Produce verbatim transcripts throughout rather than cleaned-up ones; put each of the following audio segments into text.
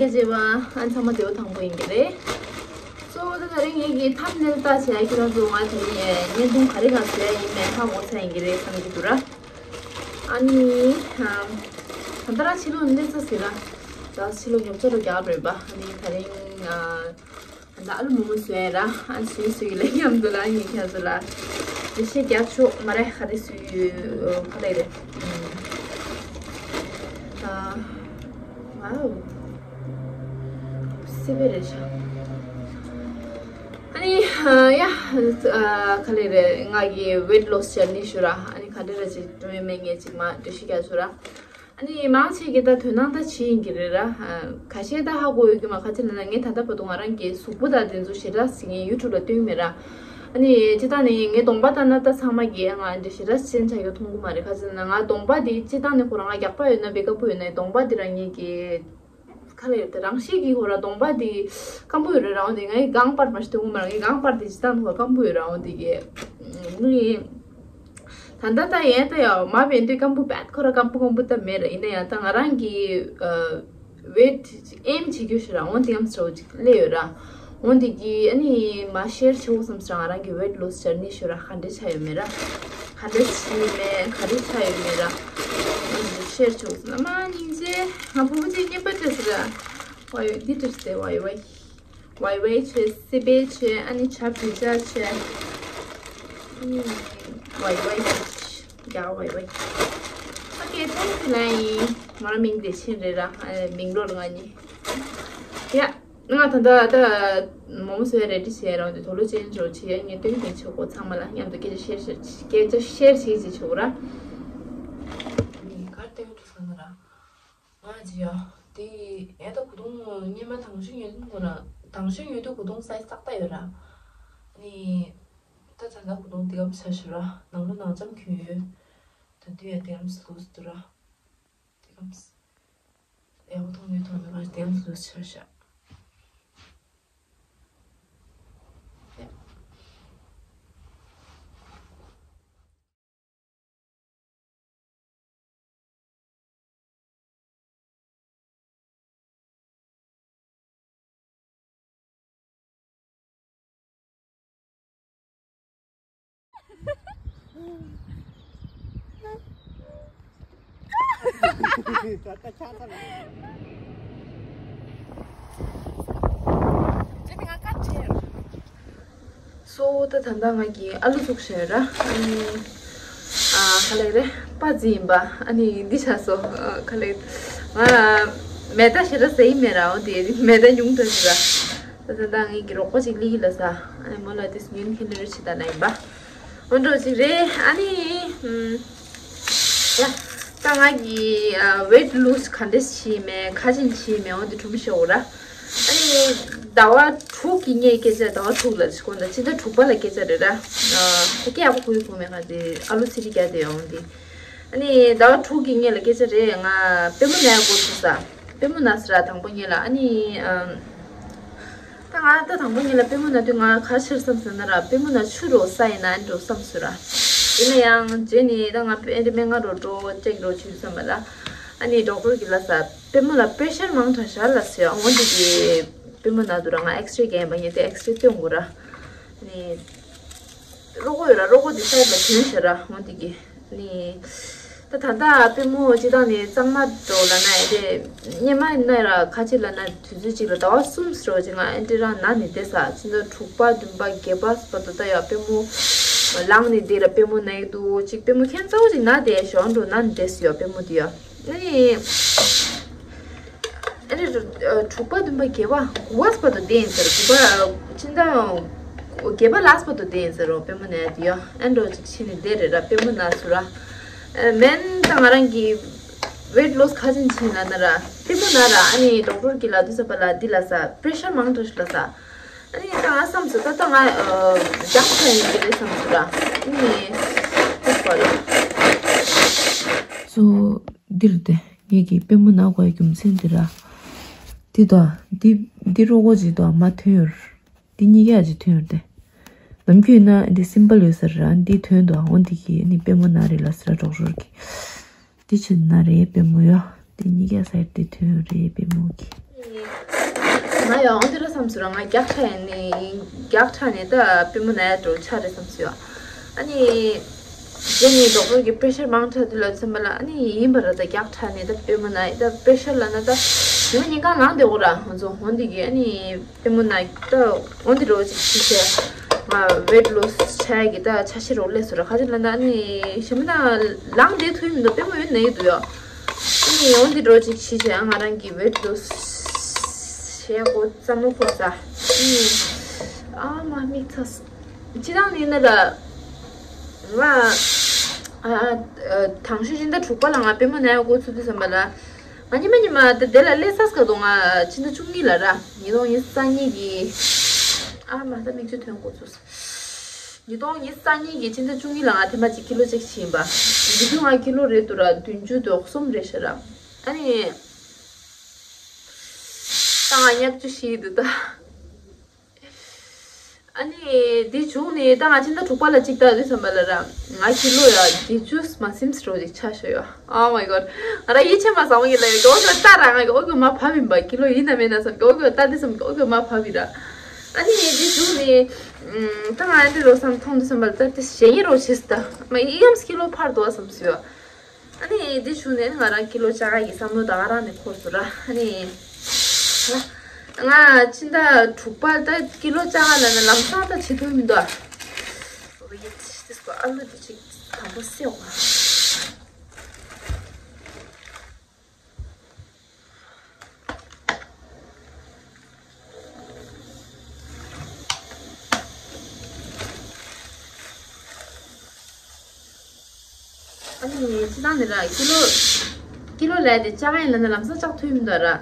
ཁྱེད་ཚོ་ཨ་ཚང་མ་བདེ་པོ་ཐང་པོ་ཡིན་གྱི་རེད། གཙོ་བོ་ད་ད་རིང་ངེད་ཀྱི་ཐམ་ནེལ་ལྟ་བྱས་ཁྱེད་རང་ཚོ་ང་དེ་རིང་བརྙན་ཐུང་ག་རེ་ག་བཟོ་ཡ་ཡིན་མིན་ཧ་གོ་ཚར་ཡིན་གྱི་རེད་བསམ་གྱི་འདུག་ར། ཨ་ནི་ད་ལྟ་རང་ཕྱི་ལོགས་སླེབས་ཚར་ཟིན་ར། ད་ཕྱི་ལོགས་ཉོ་ཆ་རུ་རྒྱག་པ་རེད་པ། ཨ་ནི་ད་རིང་ད་ཨ་ལུ་མོ་མོ་བཟོས་ཡ་ར། ཨ་བཟོས་བཟོས་ལ་མཉམ་དུ་ལ་ངས་ཁྱེད་ཚོ་ལ་འགྲེལ་བཤད་རྒྱག་ཆོག་མ་རེད། ག་རེ་བཟོས་ཡོད་ག་རེ་རེད། ཨ་ཝའོ། སི་པན་རེད་ཤག་ཨ་ནི་ཡ་ག་རེ་རེད། ང་གི་weight loss journey ཞུ་ར། ཨ་ནི་ག་འདྲ་རེད་ཅིག་འགྲོ་ཡོད་མེད་ངས་ཅིག་མ་འགྲེལ་བཤད་རྒྱག་ཆོག་ར། ཨ་ནི་མང་ཆེ་གི་ད་དོན་སྣང་ད་བྱེད་ཡིན་གྱི་རེད་ར། ཁ་ཤས་ད་ཧ་གོ་ཡོད་ཀྱི་མ། ག་ཅི་ལབ་ན་ངས་ད་ལྟ་བར་དུ་ང་རང་གི་གཟུགས་པོ་དང་དེ་ཚོ་ཞེ་དྲག་ཟིན་ངས་YouTube་ལ་སྟོན་མེད་ར། ཨ་ནི་སྤྱིར་བཏང་ནི་ངའི་གདོང་པ་ལྟ་ན་ད་ཚང་མ་གིས་ང་འདི་ཞེ་དྲག་ཅན་ཆགས་ཀྱི་མཐོང་གི་མ་རེད། ག་ཅི་ལབ་ན་ང་གདོང་པ་འདི་སྤྱིར་བཏང་ནི་ཁོ་རང་ང་རྒྱགས་པ་ཡོད་ན་བེ་ཀ་པོ་ཡོད་ན་གདོང་པ་འདི་རང་ངེད་ཀྱི་ཁ་ལས་དེ་རང་བཞིན་གྱིས་ཁོ་ར་གདོང་པ་འདི་སྐམ་པོ་ཡོད་རེད་ར། འོ་དེ་ངའི་གང་པར་མ་ཤི་དོན་གོ་མ་ར། ངའི་གང་པར་འདི་སྤྱིར་བཏང་ཁོ་སྐམ་པོ་ཡོད་ར། འོ་དེ་གི་ནི། ད་ལྟ་ད་ཡན་ད་ཡ་མ་བན་དུས་སྐམ་པོ་བད་ཁོ་ར་སྐམ་པོ་སྐམ་པོ་ད་མེད་ར། ཡིན་ན་ཡང་ད་ང་རང་གི་ཨ་weight་aim་བྱེད་རྒྱུ་ཞིག་ར། འོན་ཏེ་ཡང་སྲོ་ཅིག་སླེབས་ཡོད་ར། འོན་ཏེ་གི་ཨ་ནི་མ་share་བྱེད་དགོས་བསམ་སོང་། ང་རང་གི་weight loss journey་ཞིག་ར་ག་འདྲ་ཆགས་ཡོད་མེད་ར། ག་འདྲ་བྱས་མེད་ག་རེ་ཆགས་ཡོད་མེད་ར། འོན་ཏེ་share་བྱེད་དགོས་བསམ་ན་མ་སྙིང་རྗེ། ང་བུ་བུ་ཅིག་རྔན་པ་སྤྲད་ཟེར་ར། ཝའི་འདི་སྤྲད་ཟེར་ཝའི་ཝའི། ཝའི་ཝའི་བྱས། སི་པན་བྱས། ཨ་ནི་ཇ་བི་ཇ་བྱས། ཨ་ནི་ཝའི་ཝའི་བྱས། རྒྱག་ཝའི་ཝའི། ཨོ་ཁེ། ཐེང་ཀིའུ་ལན་ཡིན། ང་རང་མིང་བདེ་ཆེན་རེད་ར། ཨ། མིང་ལོར་ང་གཉིས། ཡ། ང་ད་ལྟ་ད་མོ་མོ་བཟོ་ཡ་རེ་ཌི་བྱས་རང་དེ་དོ་ལོ་ཅན་རོ་བྱེད་ཡ་ངས་སྟོན་གྱི་ཆོག་གོ། ཚང་མ་ལ་མཉམ་དུ་སྐད་ཆ་ཤེར་ཤེར་སྐད་ཆ་ཤེར་བྱེད་ཀྱི་ཆོག་ར། ནི་གར་སྟོན་འགྲོ་ས་ན་ར། ང་ཅི་ཡ། དེ་ཨེ་ད་གོ་དུང་སྔོན་མ་དང་ཤོས་ཉོས་དུས་གོ་ར། དང་ཤོས་ཉོས་དུས་གོ་དུང་སའི་ཙག་ཏ་ཡོད་ར། ནི་ད་ད་ད་གོ་དུང་དེ་གམ་ས་ཞུ་ར། ནང་ལོ་ནང་ཙམ་གྱོན་ཡོད། ད་དུས་ཡ་དེ་གམ་ས་ལུས་དུ་ར། དེ་གམ་ས་ཡ་གོ་དུང་ཡོད་དུང་ཡོད་ར། དེ་གམ་ས་ལུས་ཆ་ཤ། སོ་ད་ད་ལྟ་ང་གི་ཨ་ལུ་བཙུགས་བཞག་ཡོད་ར། ཨ་ནི་ཨ་ག་ལེ་རེད། པ་ཙི་ཡིན་པ། ཨ་ནི་འདི་ཆགས་སོ། ཨ་ག་ལེ། ང་མེ་ད་ཞེ་དྲག་ཟ་ཡི་མེད་ར། འོ་དེ་མེ་ད་ཉུང་དྲགས་ཤིག་ར། ད་ད་ལྟ་ངེད་ཀྱི་རོགས་པ་ཅིག་ལི་ཡི་ལ་ས། ཨ་ནི་མོ་ལ་དེ་ཉིན་ཁེ་ལེ་རེ་ཆི་ད་ན་ཡིན་པ། འོ་འདྲ་ཅིག་རེད། ཨ་ནི་ཨམ། ཡ། ད་ང་གི་ཨ་weight loss་ག་འདྲས་བྱས་མེད་ག་ཅིན་བྱས་མེད་འོ་དེ་གྲུབ་ཤོག་ར། ཨ་ནི་ཟླ་བ་དྲུག་གི་ངའི་སྐད་ཆ། ཟླ་བ་དྲུག་ལ་ཅིག་གོ་ད། སྤྱི་ཟླ་དྲུག་པ་ལ་སྐད་ཆ་རེད་ར། ཨ་ད་སྐད་ཡག་པོ་གོ་ཡི་གོ་མེད་ག་དེ་ཨ་ལུ་ཚི་རི་རྒྱ་དེ་ཡོང་དེ། ཨ་ནི་ཟླ་བ་དྲུག་གི་ངའི་ལ་སྐད་ཆ་རེད། ང་པུས་མོ་ན་ཡ་གོ་ཐུག་ས། པུས་མོ་ན་ས་ར་དང་པོ་ངའི་ལ། ཨ་ནི་ཨམ། ད་ང་ད་དང་པོ་ཉིད་ལ་པུས་མོ་ན་དུས་ང་ག་ཕྱིར་བསམ་ཟེར་ན་ར། པུས་མོ་ན་ཆུ་རོ་ས་ཡིན་ན་འགྲོ་བསམ་སོང་ར། ཡིན་ན་ཡང་རྗེས་ནི་ད་ང་ཨེ་འདྲ་སྨན་ཁང་རོ་འགྲོ་ཅེག་རོ་བྱེད་བསམ་པ་ལ། ཨ་ནི་ཌོག་ཊར་གྱིས་ལབ་ས། པུས་མོ་ལ་པེ་རེ་ཤར་མང་དྲགས་ཤག་ལབ་སོང་། འོ་འདི་གི་པུས་མོ་ན་དུས་ར་ང་ཨེགས་རེ་རྒྱག་ཡིན་པ། ངས་དེ་ཨེགས་རེ་སྟོན་དགོས་ར། ཨ་ནི། རོ་ཁོ་ཡོད་ར། རོ་ཁོ་དེ་སའིཌ་ལ་གྱོན་ཤག་ར། འོ་དེ་གི་ནི། ད་ད་ལྟ་པུས་མོ་སྤྱིར་བཏང་ནི་གཙང་མ་འགྲོ་ལབ་ན་ཨེ་འདྲ་སྔོན་མ་ཡིན་ན་ར་ཁ་ཅིག་ལབ་ན་དུས་ཚོད་ཅིག་ལ་ཟླ་བ་གསུམ་ཟེར་བ་ཅིག་ང་ཨེ་འདྲ་རང་ན་ནི་བསྡད་ས། ཕྱི་ཟླ་དྲུག་པ་བདུན་པ་བརྒྱད་པ་བར་དུ་ད་ཡ་པུས་མོ་ལངས་ནི་བསྡད་ར། པུས་མོ་ན་ཡི་འདུག་ཅིག་པུས་མོ་ཁྱད་མཚར་པོ་ཅིག་ན་བསྡད་ཤག་འགྲོ་ན་ནི་བསྡད་སོང་ཡ་པུས་མོ་དེ་ཡ། ཨ་ནི། ཨ་ནི་དྲུག་པ་བདུན་པ་བརྒྱད་པ་དགུ་པ་བར་དུ་བསྡད་ཡིན་ཟེར། དགུ་པ་ཕྱི་ཟླ་བརྒྱད་པ་ལ་སི་བར་དུ་བསྡད་ཡིན་ཟེར་རོ། པུས་མོ་ན་ཡ་དེ་ཡ། ཨ་འདྲ་ཅིག་ཕྱིན་ནས་བསྡད་རེད་ར། པུས་མོ་ན་སོང་ར། ཨ་མེན་ད་ང་རང་གི་weight loss་ག་ཅིན་ཕྱིན་ལབ་ན་ར། པུས་མོ་ན་ར། ཨ་ནི་ཌོག་ཊར་གྱིས་ལབ་དུས་ཙམ་པ་ལ་འདི་ལབ་ས། པེ་རེ་ཤར་མང་དྲགས་ཤག་ལབ་ས། ཨ་ནི་ད་ང་བསམ་སོང་། ད་ད་ང་ཨ་རྒྱགས་ཆ་ཡིན་གྱི་རེད་བསམ་སོང་ར། ཨ་ནི་ཐུག་པ་རེད། སོ་འདིར་དེ་ངེད་ཀྱི་པུས་མོ་ན་དགོས་རྒྱུ་མཚན་འདི་ར། འདི་དང་འདི་འདི་རོ་ཁོ་ཅིག་དང་མ་ཐོན་ཡོད། འདི་གཉིས་ཀ་ཅིག་ཐོན་ཡོད་དེ། ནམ་རྒྱུན་ན་འདི་སིམ་པལ་ཡོད་ས་ར། འདི་ཐོན་འདུག་འོ་འདི་གི་ནི་པུས་མོ་ན་རེད་ལབ་ས་ར། ཌོག་ཊར་གྱིས། འདི་ཕྱིན་ན་རེད་པུས་མོ་ཡ། འདི་གཉིས་ཀ་སའིཌ་དེ་ཐོན་ཡོད་རེད་པུས་མོ་གི། ང་ཡང་འོ་འདི་ར་བསམ་སོང་ར། ང་རྒྱག་ཁྲ་ཡིན་ནི་རྒྱག་ཁྲ་ནས་ད་པུས་མོ་ན་ཡ་འགྲོ་ཆ་རེད་བསམ་སོང་ཡ། ཨ་ནི་རྗེས་ནས་ཌོག་ཊར་གྱིས་པེ་རེ་ཤར་མང་དྲགས་དུས་ལ་ཚོད་མ་ལ། ཨ་ནི་ཡིན་པ་ར། ད་རྒྱག་ཁྲ་ནས་ད་པུས་མོ་ན་ཡ་ད་པེ་རེ་ཤར་ལ་ན་ད་ཉི་མ་ཉིན་གང་ལངས་བསྡད་འོ་ར། ང་ཚོ་འོ་འདི་གི་ཨ་ནི་པུས་མོ་ན་ཡ་ད་འོ་འདི་འགྲོ་ཅིག་ཤི་བྱས། ང་ཝེཊ་ལོ་སི་བྱ་ཡ་གི་ད་ཆ་ཤས་རོ་ལས་སོ་ར། ཁ་ཅིག་ལ་ན་ཨ་ནི་ཞེ་མི་ན་ལངས་བསྡད་ཐུབ་མི་འདུག་པུས་མོ་ཡོད་ན་ཡོད་འདུག་ཡ། ཨ་ནི་འོ་འདི་འགྲོ་ཅིག་ཤི་བྱས། ང་རང་གི་ཝེཊ་ལོ་སི་བྱེད་དགོས་བསམ་བློ་འཁོར་ས། ཨ་མ་མིག་ཚ། སྤྱི་བཏང་ནི་ན་ལ། ང་ཨ་ཨ་དང་ཤོས་སྤྱི་ཟླ་དྲུག་པ་ལ་ང་པུས་མོ་ན་ཡ་འགོ་ཚུགས་དུས་ཙམ་པ་ལ། ང་ཉི་མ་ཉི་མ་དེ་དེ་ལ་སླེབས་ཚར་སྐབས་དུ་ང་ཕྱི་ཟླ་བཅུ་གཉིས་ལ་ར། ཉིས་སྟོང་ཉི་ཤུ་རྩ་གཉིས་ཀྱི། ཨ་མ་ད་མིག་ཆུ་ཐོན་འགོ་ཚུགས། ཉིས་སྟོང་ཉི་ཤུ་རྩ་གཉིས་ཀྱི་ཕྱི་ཟླ་བཅུ་གཉིས་ལ་ང་ཐེངས་མ་གཅིག་ཀི་ལོ་ཅིག་ཕྱིན་པ། དེ་དུས་ང་ཀི་ལོ་རེད་འདུག་ར། བདུན་ཅུ་དོན་གསུམ་རེད་ཤག་ར། ཨ་ནི། ད་ང་ཉག་ཆུ་ཤི་འདུག་ད། ཨ་ནི་དེ་བྱུང་ནས་ད་ང་ཕྱི་ཟླ་དྲུག་པ་ལ་གཅིག་ལྟ་དུས་ཙམ་པ་ལ་ར། ང་ཁྱི་ལོ་ཡ་དེ་ཅུས་མ་སིམ་སི་རོ་ཅིག་ཆགས་ཤག་ཡ། Oh my god། ང་ར་ཡིད་ཆེས་མ་བཟང་བ་གི་ལ་ཡོད་གི་འོ་གི་ལྟ་ར། ང་གི་འོ་གི་མ་བབས་ཡིན་པ། ཁྱི་ལོ་ཡིན་ན་མེད་ན་བསམ་གི་འོ་གི་ལྟ་དུས་ཙམ་གི་འོ་གི་མ་བབས་ཡིན་ར། ཨ་ནི་དེ་བྱུང་ནས་ད་ང་འདི་རོ་བསམ་མཐོང་དུས་ཙམ་པ་ལ་ད་དེ་ཞེ་ཡིན་རོ་ཞིག་ད་མ་ཡིན་ཡམ་ཁྱི་ལོ་འཕར་འདུག་བསམ་སོང་ཡ། ཨ་ནི་འདི་བྱུང་ནས་ང་རང་ཀི་ལོ་བཅག་གི་བསམ་བློ་ད་ག་རང་ནས་འཁོར་སོང་ར། ཨ་ནི་ང་ཕྱི་ཟླ་དྲུག་པ་ད་ཀི་ལོ་བཅག་ལ་ན་ལམ་སང་ད་བྱེད་ཐུབ་མི་འདུག་ཨ། ཨོ་ཡེ་ཏིས་ཏིས་གོ་ཨ་ལུ་འདི་ཅིག་དང་པོ་སེ་བ། ཨ་ནི་སྤྱི་བཏང་ནི་ར་ཀི་ལོ་ཀི་ལོ་ལས་དེ་བཅག་ཡིན་ལ་ན་ལམ་སང་བཅག་ཐུབ་མི་འདུག་ར།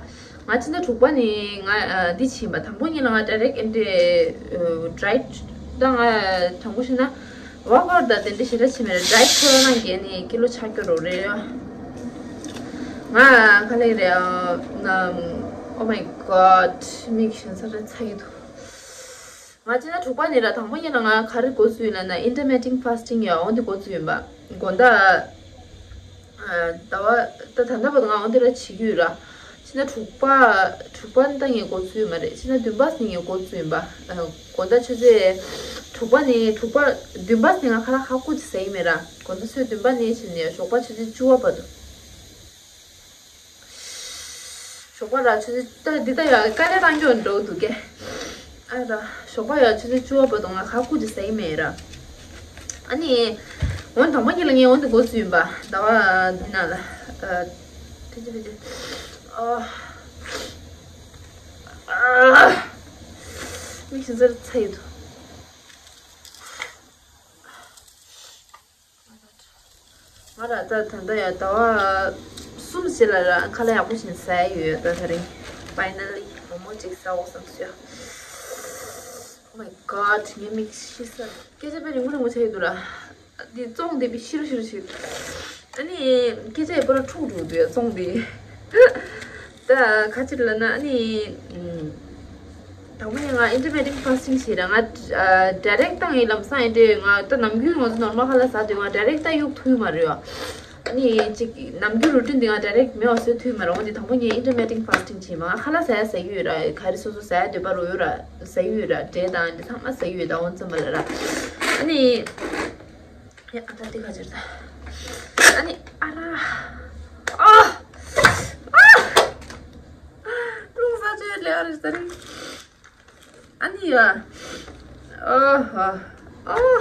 ང་ཕྱི་ཟླ་དྲུག་པ་ནི་ང་འདི་ཕྱིན་པ། དང་པོ་ཉིད་ལ་ང་ཌའི་རེག་ཨེ་འདྲ་ཌའེ་ཊི་ད་ང་དྲང་པོ་བཤད་ན་ཝོག་ཨའུཊ་ད་དེ་འདྲ་ཞེ་དྲག་བྱས་མེད་ར། ཌའེ་ཊི་ཁོ་རང་གིས་ནི་ཀི་ལོ་ཆག་སྐྱོ་རོགས་རེད་ཡ། ང་ག་ལེ་རེད། Oh my god། མིག་ཞན་ས་ར་ཚ་ཡི་འདུག་ང་ཕྱི་ཟླ་དྲུག་པ་ནི་ར་དང་པོ་ཉིད་ལ་ང་ག་རེ་འགོ་བཙུགས་ཡིན་ལབ་ན་intermittent fasting ཡ་འོ་འདི་འགོ་བཙུགས་ཡིན་པ། དགོང་དག་ཟླ་བ་ད་ད་ལྟ་བར་དུ་ང་འོ་འདི་ར་བྱེད་ཀྱི་ཡོད་ར། ཕྱི་ཟླ་དྲུག་པ་དྲུག་པ་ནི་ད་ངས་འགོ་བཙུགས་ཡོད་མ་རེད། ཕྱི་ཟླ་བདུན་པ་ནི་ངས་འགོ་བཙུགས་ཡིན་པ། དགོང་དག་ཆུ་ཚོད་དྲུག་པ་ནས་དྲུག་པ་བདུན་པ་ནས་ང་ཁ་ལག་ཧ་གོ་ཅིག་ཟ་ཡི་མེད་ར། དགོང་དག་ཆུ་ཚོད་བདུན་པ་ནས་བྱས་ནས་ཞོགས་པ་ཆུ་ཚོད་བཅུ་པ་བར་དུ། ཞོགས་པ་ར་ཆུ་ཚོད་ད་འདི་ལྟ་ཡ་དཀའ་ལས་བཏང་རྒྱུ་འགྲོ་འདུག་གས། ཨ་ར་ཞོགས་པ་ཡ་ཆུ་ཚོད་བཅུ་པ་བར་དུ་ང་ཁ་ཁུ་ཅིག་ཟ་ཡི་མེད་ར། ཨ་ནི་འོན་དང་པོ་ཉིད་ལ་ངས་འོན་དུ་འགོ་བཙུགས་ཡིན་པ། ཟླ་བ་འདི་ནང་ལ་ཨ་ཕི་ཅི་ཕི་ཅི་ཨ་ཨ་མིག་ཤིན་ཙར་ཚ་ཡི་འདུག་ང་ལ་ད་ད་ལྟ་ཡང་ཟླ་བ་གསུམ་ཞིག་ལ་ར་ཁ་ལག་ཡག་པོ་ཞིག་ཟ་ཡ་ཡོད། ད་དེ་རིང་finally མོག་མོག་ཅིག་ཟ་འོ་བསམ་སོང་ཡ། Oh my god། ངའི་མིག་ཤི་ས། སྐད་ཆ་དཔེ་རིང་པོ་རིང་པོ་བྱས་ཡོད་འདུག་ར། འདི་བཙོང་འདི་དཔེ་ཤི་རུ་ཤི་རུ་ཤི། ཨ་ནི་སྐད་ཆ་ཡི་པོ་ར་འཁྲུག་འགྲོ་འདུག་ཡ་བཙོང་འདི། ད་ག་ཅིག་ལབ་ན་ཨ་ནི། དང་པོ་ནས་ང་intermittent fasting བྱས་ར། ང་direct བཏང་ཡིན་ལམ་སང་ཡིན་དེ་ང་ད་ནམ་རྒྱུན་ང་ཚོ་normal ཁ་ལག་ཟ་དུས་ང་direct ད་གཡུག་ཐུབ་མ་རེད་ཡ། ཨ་ནི་ཅིག་ནམ་རྒྱུན་routine འདི་ང་direct མེད་པ་བཟོ་ཐུབ་མ་རེད། འོ་འདི་དང་པོ་ངས་intermittent fasting བྱས་མ་ང་ཁ་ལག་ཟ་ཡ་ཟ་གི་ཡོད་ར། ག་རེ་སོ་སོ་ཟ་ཡ་འདོད་པ་རུ་ཡོད་ར་ཟ་གི་ཡོད་ར། འབྲས་དང་འདི་ཚང་མ་ཟ་གི་ཡོད། ད་འོ་ཙམ་པ་ལ་ར། ཨ་ནི། ཡ་ཨ་ད་འདི་ག་ཅིར་ད། ཨ་ནི་ཨ་ར། ཨ། ཨ། རླུང་ཟ་ཆོས་ལས་ཨ་ར་ཟ་རིང་། ཨ་ནི་ཡ། ཨོ་ཧོ། ཨོ།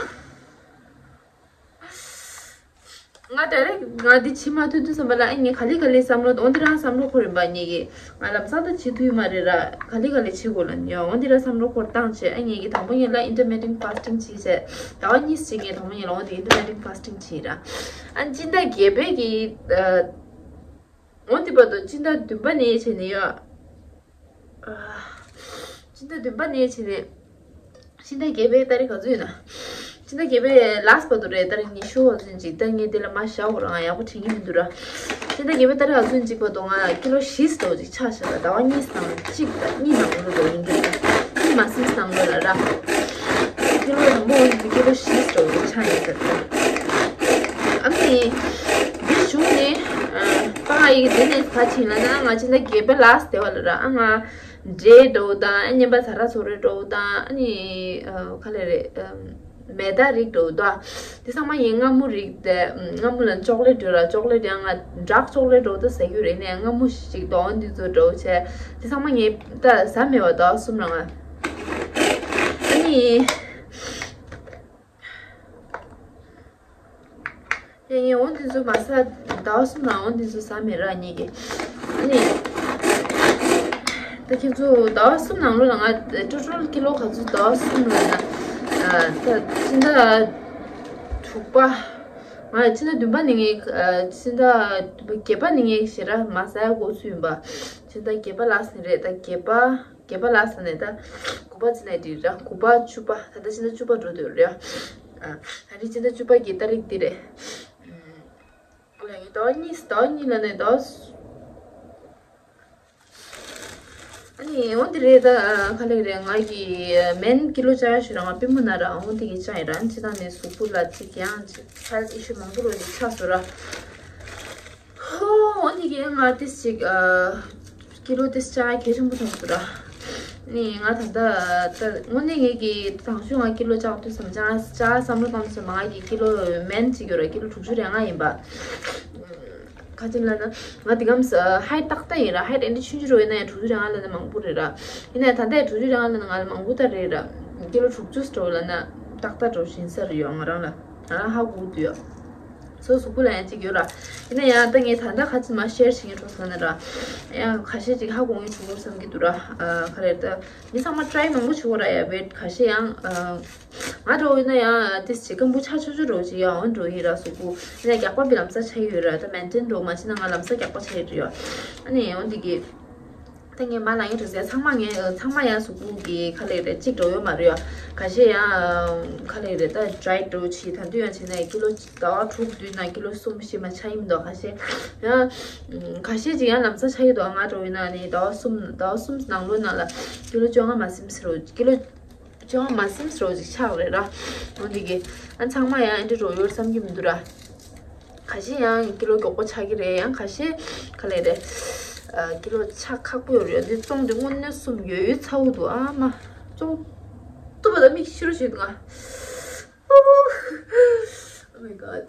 ང་direct ང་འདི་བྱེད་མ་ཐུབ་དུས་ཙམ་པ་ལ་ཨ་ངས་ག་ལེ་ག་ལེ་བསམ་བློ་འོ་འདི་རང་བསམ་བློ་འཁོར་ཡིན་པ་ངེད་ཀྱིས། ང་ལམ་སང་ད་བྱེད་ཐུབ་ཡོད་མ་རེད་ར། ག་ལེ་ག་ལེ་བྱེད་དགོས་ལ་ཡ་འོ་འདི་ར་བསམ་བློ་འཁོར་བཏང་བྱས། ཨ་ངེད་ཀྱིས་དང་པོ་ངེད་ལ་intermittent fasting བྱེད་བྱས། ཟླ་བ་གཉིས་ཤིག་ངས་དང་པོ་ངེད་ལ་འོ་འདི་intermittent fasting བྱེད་ར། ཨ་སྤྱི་ཟླ་བརྒྱད་པའི་གི་ཨ་འོ་འདི་བར་དུ་སྤྱི་ཟླ་བདུན་པ་ནས་བྱས་ནས་ཡ། ཨ། སྤྱི་ཟླ་བདུན་པ་ནས་བྱས་ནས། སྤྱི་ཟླ་བརྒྱད་པའི་ཏ་རིག་ག་ཚོད་ཡིན་ན། སྤྱི་ཟླ་བརྒྱད་པའི་last བར་དུ་རེད། ཏ་རིག་ཉི་ཤུ་བ་ཚོད་ཅིག་ད་ངས་དེ་ལ་མ་བཞག་གོ་ར་ང་ཡག་པོ་དྲན་གྱི་མི་འདུག་ར། སྤྱི་ཟླ་བརྒྱད་པའི་ཏ་རིག་ག་ཚོད་ཅིག་བར་དུ་ང་ཀི་ལོ་བཞི་ཙམ་ཅིག་ཆག་བཞག་ལ་ཟླ་བ་གཉིས་དང་གཅིག་དང་གཉིས་ནང་ལོགས་ལ་ཡིན་གྱི་རེད། གཉིས་མ་ཟིན་ནང་ལོགས་ལ་ར། ཀི་ལོ་དང་པོ་འོན་ཏེ་ཀི་ལོ་བཞི་ཙམ་ཅིག་ཆག་ཡིན་ཟེར་ད། ཨ་ནི། འདི་བྱུང་ནས། ཨ། པ་ ཨ་ཡིག་དེ་ནས་ག་ཕྱིན་ལ་ན་ང་ཕྱིན་ད་སྒལ་པ་ལགས་དེ་བ་ལ་ར། ཨ་ང་འབྲས་འདྲ་བོ་དང་། ཨ་ཉན་པ་ད་ར་ཚོ་རེ་འདྲ་བོ་དང་། ཨ་ནི་ཨ་ག་ལེ་རེད། ཨམ། མེ་ད་རིགས་འདྲ་བོ་དང་། དེ་ཚང་མ་ངས་མངར་མོ་རིགས་དེ། ཨམ། མངར་མོ་ལ་ཅོག་ལེ་ཊི་འདྲ་བོ་ར། ཅོག་ལེ་ཊི་ཡང་ང་ཌརྐ་ཅོག་ལེ་ཊི་འདྲ་བོ་ད་ཟ་རྒྱུ་རེད། ནས་མངར་མོ་ཞིག་དོ་འདི་ཚོ་འདྲ་བོ་བྱས། དེ་ཚང་མ་ངས་ད་ཟ་མེད་པ་ཟླ་བ་གསུམ་རང་ང་། ཨ་ནི། ཡ་ངས་འོ་འདི་ཚོ་མ་ཟ། ཟླ་བ་གསུམ་ནང་འོ་འདི་ཚོ་ཟ་མེད་ར་ཉིད་ཀྱིས། ཨ་ནི། ད་ཁྱེད་ཚོ་ཟླ་བ་གསུམ་ནང་ལོ་ལ་ང་ཊོ་ཊལ་ཀི་ལོ་ག་ཚོད་ཟླ་བ་གསུམ་ལ་ན། ཨ་ད་ཕྱི་ཟླ་དྲུག་པ། ང་ཕྱི་ཟླ་བདུན་པ་ནས་ངས། ཨ་ཕྱི་ཟླ་བརྒྱད་པ་ནས་ངས་ཞེ་དྲག་མ་ཟ་ཡ་འགོ་ཚུགས་ཡིན་པ། ཕྱི་ཟླ་བརྒྱད་པ་ལ་ཟིན་རེད། ད་བརྒྱད་པ། བརྒྱད་པ་ལ་ཟིན་ནས་ད་དགུ་པ་ཟིན་ནས་འགྲིག་ར། དགུ་པ་བཅུ་པ། ད་ལྟ་ཕྱི་ཟླ་བཅུ་པ་འགྲོ་འདོད་རེད། ཨ་ད་རེས་ཕྱི་ཟླ་བཅུ་པ་གི་ཏ་རིག་འདི་རེད། ཨུམ། ལ་ངས་ཟླ་བ་གཉིས། ཟླ་བ་གཉིས་ལ་ནས་ཟླ་བ། ཨ་ནི་འོ་འདི་རེད། ད་ག་ལེ་རེད། ང་གི་མེན་ཀི་ལོ་བཅག་ཡ་ཞུ་ར། ང་པུས་མོ་ན་ར་འོ་འདི་གི་བཅག་ཡིན་ར། ཅི་ད་ནས་གཟུགས་པོ་ལ་ཅིག་ཡང་ཅིག་ཧེལ་ཐི་ཨི་ཤུ་མང་པོ་རོ་ཅིག་ཆགས་སོང་ར། ཧོ། འོ་འདི་གི་ང་ཏིས་ཅིག་ཨ་ཀི་ལོ་ཏིས་ཆག་གལ་ཆེན་པོ་མཐོང་སོང་ར། ནི་ང་ད་ལྟ་ད་དངོས་གནས་ངེད་ཀྱི་དང་ཤོས་ང་ཀི་ལོ་བཅག་དུས་སམ་ཆག་ཆག་བསམ་བློ་བཏང་དུས་སམ། ང་གི་ཀི་ལོ་མེན་ཅིག་ཡོད་ར། ཀི་ལོ་དྲུག་ཅུ་རེ་ལྔ་ཡིན་པ། ཁ་ཅིག་ལབ་ན་ང་དེ་གམ་ཧའེ་ཊི་ཏག་ཏག་ཡིན་ར། ཧའེ་ཊི་ཨེ་འདྲ་ཆུང་ཆུང་རོ་ཡིན་ན་ཡང་དྲུག་ཅུ་རེ་ལྔ་ལབ་ན་མང་པོ་རེད་ར། ཡིན་ན་ཡང་ད་ལྟ་དྲུག་ཅུ་རེ་ལྔ་ལབ་ན་ང་ལ་མང་པོ་ད་རེད་ར། ཀི་ལོ་དྲུག་ཅུ་སྤྲོ་ལབ་ན་ཏག་ཏག་འགྲོ་བཞིན་ས་རེད་ཡོད་ང་རང་ལ། ང་རང་ཧ་གོ་གི་འདུག་ཡ། སོ་སོ་སྐུ་ལ་ཡང་གཅིག་ཡོད་ར། ཡིན་ན་ཡང་ད་ངས་ད་ལྟ་ཁ་ཅིག་མ་ཤེར་བྱེད་ཀྱི་འགྲོ་ཟེར་ན་ར། ཡང་ཁ་ཤས་ཅིག་ཧ་གོ་ངེས་བྱུང་བསམ་གྱི་འདུག་ར། ཨ་ག་རེ་ད། མི་ཚང་མ་ཊ་རའི་མང་པོ་བྱེད་དགོས་ར་ཡ། བེད་ཁ་ཤས་ཡང་ཨ་ང་འགྲོ་ཡིན་ན་ཡང་ཏིས་ཅིག་སྐམ་པོ་ཆགས་ཆོག་ཆོག་འགྲོ་ཅིག་ཡང་འོན་འགྲོ་ཡིན་ར། གཟུགས་པོ་ཡིན་ན་རྒྱགས་པ་བི་ལམ་སང་ཆགས་ཡོད་ར། ད་མེན་ཊེན་འགྲོ་མ་བྱེད་ན་ང་ལམ་སང་རྒྱགས་པ་ཆགས་ཡོད་ར་ཡ། ཨ་ནི་འོན་འདི་གི། ད་ངས་མ་ལ་ཡིན་འགྲོ་ཟེར། ཚང་མ་ངས་ཚང་མ་ཡང་གཟུགས་པོ་གི་ག་ལེ་རེད་གཅིག་འགྲོ་ཡོད་མ་རེད་ཡ། ཁ་ཤས་ཡང་ག་ལེ་རེད། ད་ཌའེ་ཊི་འགྲོ་བྱེད། ད་དུང་ཡང་བྱེད་ན་ཀི་ལོ་ཟླ་བ་དྲུག་བདུན་ནང་ཀི་ལོ་གསུམ་བཞི་མ་ཆགས་ཡིན་མི་འདུག་ཁ་ཤས་ཡང་ཁ་ཤས་ཅིག་ཡང་ལམ་སང་ཆགས་ཡོད་འདུག་ང་འགྲོ་ཡིན་ན་ནི་ཟླ་བ་གསུམ་ཟླ་བ་གསུམ་ནང་ལོ་ནང་ལ་ཀི་ལོ་བཅོ་ལྔ་མ་ཟིན་ཟེར་རོ། ཀི་ལོ་བཅོ་ལྔ་མ་ཟིན་ཟེར་རོ་ཅིག་ཆགས་རེད་ར། འོ་འདི་གི་ཨ་ཚང་མ་ཡང་ཨེ་འདྲ་འགྲོ་ཡོད་བསམ་གྱི་མི་འདུག་ར། ཁ་ཤས་ཡང་ཀི་ལོ་མགྱོགས་པོ་ཆགས་ཀྱི་རེད། ཡང་ཁ་ཤས་ག་ལེ་རེད། ཨ་ཀི་ལོ་ཆགས་ཁག་པོ་ཡོད་རེད། འདི་བཙོང་དུས་དངོས་གནས་གསུམ་ཡོད་ཡོད་ཚ་བོ་འདུག་ཨ་མ། བཙོང་ཐུབ་པ་ད་མིག་ཤི་རུ་ཞིག་འདུག་ང་། Oh my god.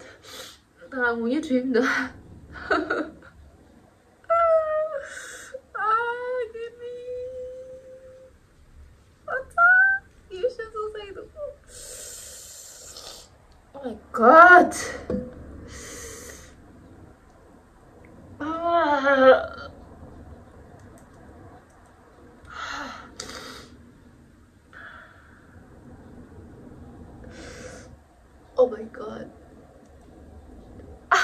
ད་ང་ངུ་ཡ་བྲིས་མི་འདུག་ཨ། ཨ། ངའི་མིག་ཨ་ཙི། ཡེ་ཤེས་ཚོགས་ས་ཡི་འདུག Oh my god. ཨ། Oh my god. ཨ།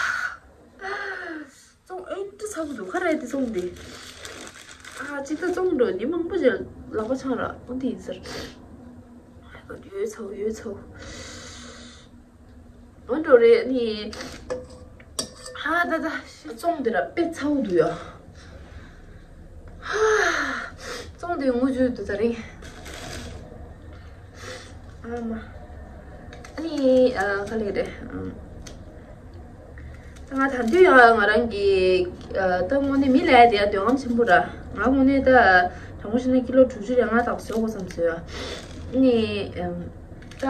བཙོང་ཨེ་འདྲ་ཚ་བོ་འདུག་ག་རེ་དེ་བཙོང་དེ། ཨ་ཅིག་ད་བཙོང་འགྲོ་ནི་མང་པོ་ཅིག་ལག་པ་འཆང་ར་འོ་འདི་ཡིན་ཟེར། ཡོད་ཚ་བོ་ཡོད་ཚ་བོ། འོ་འགྲོ་རེད་ནི། ཧ་ད་ད་བཙོང་དེ་ར་དཔེ་ཚ་བོ་འདུག་ཡ། ཧ། བཙོང་དེ་ངུ་བཅུག་འདུག་ད་རིང་། ཨ་མ། ཨ་ནི་ཨ་ག་ལེ་རེད། ཨ། ད་ང་ད་དུང་ཡང་ང་རང་གི་ཨ་ད་དངོས་གནས་མི་ལ་ཡ་དེ་ཡ་འདོད་རྔམ་ཆེན་པོ་ར། ང་དངོས་གནས་ད་དྲང་པོ་བཤད་ན་ཀི་ལོ་དྲུག་ཅུ་རེ་ལྔ་དག་བཟོ་དགོས་བསམ་སོང་ཡ། ཨ་ནི་ཨམ་ད་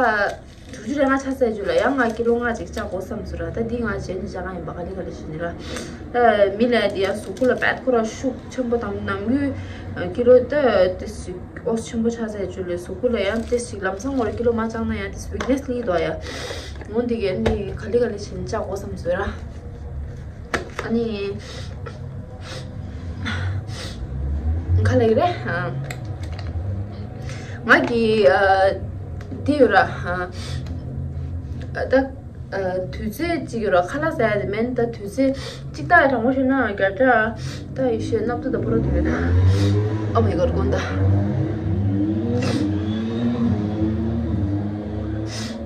དྲུག་ཅུ་རེ་ལྔ་ཆགས་ཚར་རྗེས་ལ་ཡང་ང་ཀི་ལོ་ལྔ་ཅིག་བཅག་དགོས་བསམ་སོང་ར། ད་འདི་ང་རྗེས་ནས་བཅག་ག་ཡིན་པ་ག་ལེ་ག་ལེ་བྱས་ནས་ར། ད་མི་ལ་ཡ་དེ་ཡ་གཟུགས་པོ་ལ་བད་ཁོ་ར་ཤུགས་ཆེན་པོ་དང་ནམ་རྒྱུན་ཀི་ལོ་ད་དེ་ཞིག་ཨོ་ཆེན་པོ་ཆགས་ཚར་རྗེས་ལ་གཟུགས་པོ་ལ་ཡང་དེ་ཞིག་ལམ་སང་ངོ་ར་ཀི་ལོ་མ་བཅག་ན་ཡང་དེ་ཝིག་ནེ་སི་སླེབས་འདུག་ཡ། འོ་འདི་གས་ནི་ག་ལེ་ག་ལེ་བྱས་ནས་བཅག་དགོས་བསམ་སོང་ར། ཨ་ནི་ག་ལེ་རེད། ཨ། ང་གི་ཨ་འདི་ཡོད་ར། ཨ་ད་ཨ་དུས་ཚོད་ཅིག་ཡོད་ར། ཁ་ལག་ཟ་ཡ་དེ་མིན། ད་དུས་ཚོད་ཅིག་ད་དྲང་པོ་བཤད་ན་བརྒྱ་ཕྲག་ད་ཡེ་ཤེས་སྣབས་ཏོ་ད་ཕོ་ར་དུས་ཡོད་ན། Oh my god དགོངས་དག་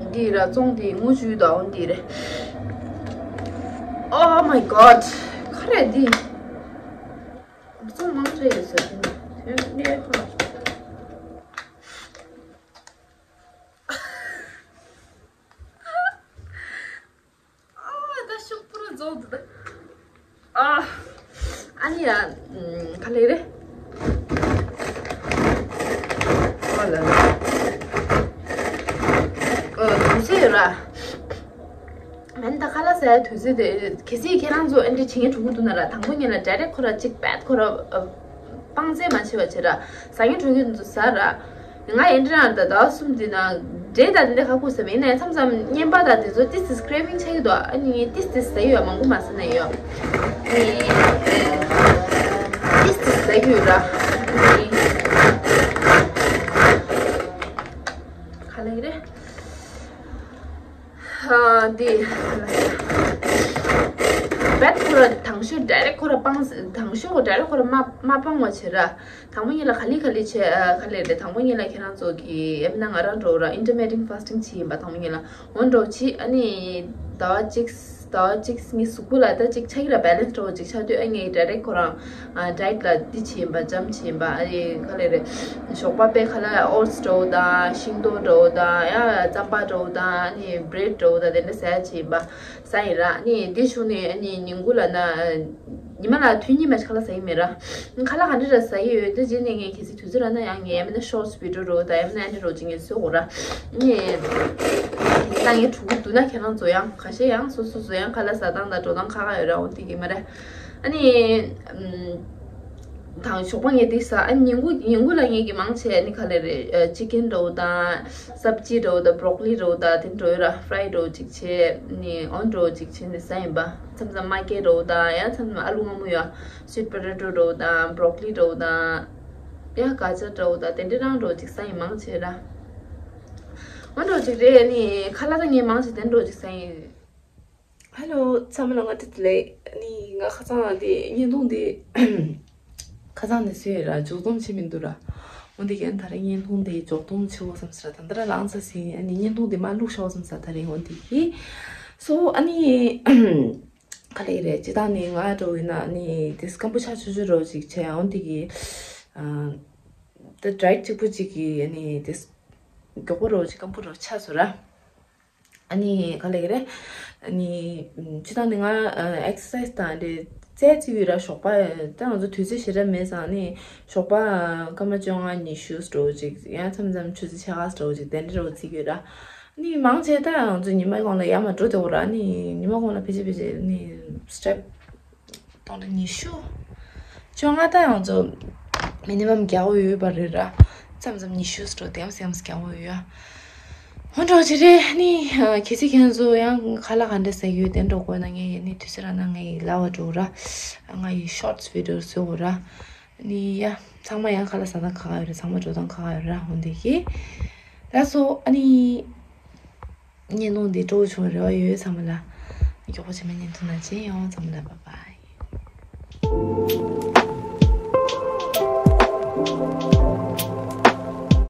འདི་ར་བཙོང་དེ་ངུ་བཅུག་ད་འོ་འདི་རེད། Oh my god ག་རེ་འདི། བཙོང་མང་ཆེ་ཡོད་ཟེར་དེ་ནི་དོན་གནས་ཧ། ཨ་ད་ཤོག་བུ་ར་རྫོགས་འདུག་ད། ཨ། ཨ་ནི་ཡ། ཨམ། ག་ལེ་རེད། ཨོ་ལ་ལ། ཨོ། དུས་ཚོད་ཡོད་ར། མན་ད་ཁ་ལག་ཟ་ཡ་དུས་ཚོད་དེ་གལ་སྲིད་ཁྱེད་རང་ཚོ་ཨེ་འདྲ་བྱེད་མཁན་འགྲོ་གི་འདུག་ན་ར། དང་པོ་ཉིད་ལ་direct ཁོ་ར་གཅིག་པད་ཁོ་ར་ཨ། སྤང་རྩེད་མ་བྱེད་པ་བྱེད་ར། ཟ་མཁན་འགྲོ་མཁན་ཚོ་ཟ་ར། ང་ཨེ་འདྲ་ར་ད་ཟླ་བ་གསུམ་འདི་ན་འབྲས་དང་འདི་འདྲ་ཁ་ཁུ་ཟ་མེད་ན་ཡང་མཚམས་མཚམས་རྔན་པ་དང་དེ་ཚོ་ཏིས་ཏིས་craving ཆགས་ཀྱི་འདུག་ཨ་ནི་ངས་ཏིས་ཏིས་ཟ་ཡི་ཡོད། མང་པོ་མ་ཟ་ན་ཡོད། ངས་ཏིས་ཏིས་ཟ་གི་ཡོད་ར། ཨ་ནི་ག་ལེ་རེད། ཨ། འདི། བད་ཁོ་ར་དང་ཤོས་direct ཁོ་ར་སྤང་། དང་ཤོས་ཁོ་direct ཁོ་ར་མ་མ་སྤང་བ་བྱེད་ར། དང་པོ་ཉིད་ལ་ག་ལེ་ག་ལེ་བྱེད། ཨ། ག་ལེ་རེད། དང་པོ་ཉིད་ལ་ཁྱེད་རང་ཚོ་གི་ཨེ་མིན་ན་ང་རང་འགྲོ་ར་intermittent fasting བྱེད་ཡིན་པ། དང་པོ་ཉིད་ལ་འོ་འགྲོ་བྱེད། ཨ་ནི་ཟླ་བ་གཅིག་ཟླ་བ་གཅིག་གཉིས་གཟུགས་པོ་ལ་ད་གཅིག་ཆགས་ཀྱི་ར་balance འགྲོ་གཅིག་ཆགས་དུས། ཨ། ངས་direct ཁོ་རང་ཨ། diet ལ་འདི་བྱེད་ཡིན་པ། jump བྱེད་ཡིན་པ། ཨ་ནི་ག་ལེ་རེད། ཞོགས་པ་པའི་ཁ་ལག་oats འདྲ་བོ་དང་ཤིང་ཏོག་འདྲ་བོ་དང་ཡ་རྩམ་པ་འདྲ་བོ་དང་ཨ་ནི་bread འདྲ་བོ་དང་དེ་འདྲ་ཟ་ཡ་བྱེད་ཡིན་པ། ཟ་ཡིན་ར། ཨ་ནི་འདི་བྱུང་ནས་ཨ་ནི་ཉིན་གུང་ལ་ན་ཉི་མ་ལ་དུས་གཉིས་མ་ཞིག་ཁ་ལག་ཟ་ཡི་མེད་ར། ཁ་ལག་ག་འདྲ་ར་ཟ་ཡི་ཡོད། དེ་རྗེས་ནས་ངས་གལ་སྲིད་དུས་ཚོད་རག་ན་ཡང་ངས་ཨ་མིན་ན་shorts video འདྲ་བོ་དང་ཨ་མིན་ན་ཨ་འདྲ་འདྲ་བོ་ཅིག་ངས་བཟོ་དགོས་ར། ཨ་ནི་ད་ངས་གྲུ་གུ་བསྡུ་ན་ཁྱེད་རང་ཚོ་ཡང་ཁ་ཤས་ཡང་སོ་སོ་སོ་ཡང་ཁ་ལག་ཟ་སྟངས་དང་འགྲོ་སྟངས་ཁག་ཁག་ཡོད་ར། འོ་དེ་གི་མ་ར། ཨ་ནི། ཨམ། དང་ཞོགས་པ་ངས་འདི་ཟ། ཨ། ཉིན་གུང་ཉིན་གུང་ལ་ངས་ཀྱི་མང་ཆེ་ཨ་ནི་ག་ལེ་རེད། ཨ། chicken འདྲ་བོ་དང་སབ་ཇི་འདྲ་བོ་དང་broccoli འདྲ་བོ་དང་དེ་འདྲ་བོ་ར། fry འདྲ་བོ་ཅིག་བྱས། ཨ་ནི་འོ་འདྲ་བོ་ཅིག་བྱས་ནས་ཟ་ཡིན་པ། མཚམས་མཚམས་མ་ཀེ་འདྲ་བོ་དང་ཡང་མཚམས་མཚམས་ཨ་ལུ་མངར་མོ་ཡོད། sweet potato འདྲ་བོ་དང་broccoli འདྲ་བོ་དང་ཡང་ག་ཅ་འདྲ་བོ་དང་དེ་འདྲ་རང་འདྲ་བོ་ཅིག་ཟ་ཡིན་མང་ཆེ་ར། འོ་འདྲ་བོ་ཅིག་རེད། ཨ་ནི་ཁ་ལག་ད་ངས་མང་ཆེ་དེ་འདྲ་བོ་ཅིག་ཟ་ཡིན། ཧེ་ལོ། ཚང་མ་ལ་སྔ་དྲོ་བདེ་ལེགས། ཨ་ནི་ང་ཁ་སང་དེ་བརྙན་ཐུང་དེ་ཁ་སང་ནས་བཟོས་ར། འཇོག་སྡོམ་བྱས་མི་འདུག་ར། འོ་དེ་གན་ད་རེས་བརྙན་ཐུང་དེ་འཇོག་སྡོམ་བྱེད་དགོས་བསམ་ཟེར་ར། ད་ལྟ་ར་ལངས་ཚར་ཟིན། ཨ་ནི་བརྙན་ཐུང་དེ་མར་བླུགས་ཤོག་བསམ་ཟེར། ད་རེས་འོ་དེ་གི། སོ་ཨ་ནི་ག་ལེ་རེད། སྤྱིར་བཏང་ནི་ང་འདྲ་བོ་ཡིན་ན་ཨ་ནི་དེ་སྐམ་པོ་ཆགས་ཆོག་ཆོག་འདྲ་བོ་ཅིག་བྱས། འོ་དེ་གི། ཨ། ད་diet གཅིག་པུ་ཅིག་གི་ཨ་ནི་དེ་མགྱོགས་པོ་འདྲ་བོ་ཅིག་སྐམ་པོ་འདྲ་བོ་ཆགས་སོང་ར། ཨ་ནི་ག་ལེ་ག་རེ། ཨ་ནི་སྤྱིར་བཏང་ནི་ང་exercise དང་འདྲེ་རྩེད་རྩེ་ཡོད་ར། ཞོགས་པ་ད་ང་ཚོ་དུས་ཚོད་ཞེ་དྲག་མེད་ཙང་ནི་ཞོགས་པ་སྐར་མ་བཅོ་ལྔ་ཉི་ཤུ་འདྲ་བོ་ཅིག་ཡང་མཚམས་མཚམས་ཆུ་ཚོད་ཕྱེད་ཀ་འདྲ་བོ་ཅིག་དེ་འདྲ་འདྲ་བོ་རྩེ་ཡོད་ར། ཨ་ནི་མང་ཆེ་ད་ང་ཚོ་ཉི་མའི་གོང་ལ་ཡར་མར་འགྲོ་བསྡད་ཡོད་ར། ཨ་ནི་ཉི་མའི་གོང་ལ་ཕལ་ཆེར་ཕལ་ཆེར་ནི་step སྟོང་ཕྲག་ཉི་ཤུ། བཅོ་ལྔ་ད་ཡང་ཚོ་minimum རྒྱག་འོས་ཡོད་པ་རེད་ར། མཚམས་མཚམས་ཉི་ཤུ་འདྲ་བོ་དེ་མཚམས་མཚམས་རྒྱག་འོས་ཡོད། འོ་འདྲ་བོ་ཅིག་རེད། ནི་གལ་སྲིད་ཁྱེད་ཚོ་ཡང་ཁ་ལག་ག་འདྲ་ཟ་གི་ཡོད་དེ་འདྲ་དགོས་ན་ངས་ནི་དུས་ཚོད་རག་ན་ངས་ལབ་པ་འགྲོ་ར། ང་ཡི་shorts video བཟོ་དགོས་ར། ནི་ཡ། ཚང་མ་ཡང་ཁ་ལག་ཟ་སྟངས་ཁག་ཁག་ཡོད་རེད། ཚང་མ་འགྲོ་སྟངས་ཁག་ཁག་ཡོད་ར། འོ་འདི་གི། ལགས་སོ། ཨ་ནི། བརྙན་ཐུང་འདི་སྤྲོ་པོ་བྱུང་རེ་བ་ཡོད། ཚང་མ་ལ་མགྱོགས་པོ་བྱས་ན་བརྙན་ཐུང་ནང་མཇལ་ཡོང་། ཚང་མ་ལ་bye bye།